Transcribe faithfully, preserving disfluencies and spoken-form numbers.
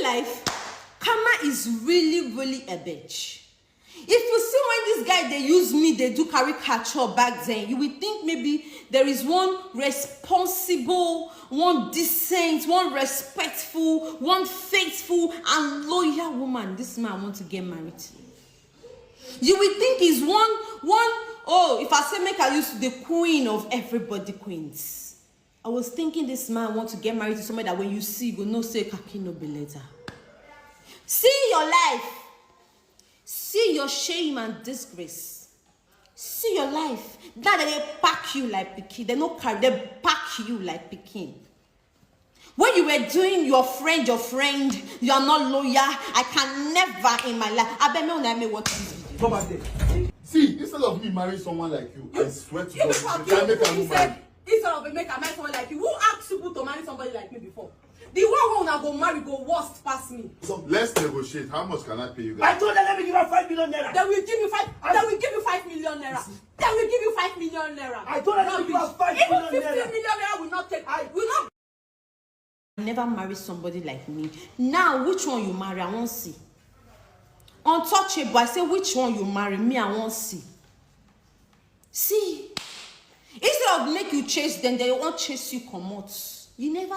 Life, karma is really, really a bitch. If you see when this guy dey use me dey do caricature back then, you will think maybe there is one responsible, one decent, one respectful, one faithful and loyal woman this man want to get married to. You will think he's one, one, oh, if I say make I use the queen of everybody queens. I was thinking this man want to get married to somebody that when you see, you go know say kaki no be leather. See your life. See your shame and disgrace. See your life. That they pack you like pikin. They no carry. They pack you like pikin. When you were doing your friend, your friend, you are not loyal. I can never in my life. I bet me when I may watch this video. Come back there. See, instead of me marrying someone like you, I swear to You God, people are if I make a killing move, yourself. Instead of making a marry someone like you, who asked people to marry somebody like me before? The one who una go marry go worst pass me. so let's negotiate. How much can I pay you I guys? Told her let me give her five million naira. They will give you five. They will give you five million naira. They will give you five million naira. I told her let me give her five Even million fifteen naira. million naira will not take. I- Will not. Never marry somebody like me. Now, which one you marry? I won't see. Untouchable. I say, which one you marry? Me, I won't see. See, instead of make you chase them, they won't chase you. Come out. You never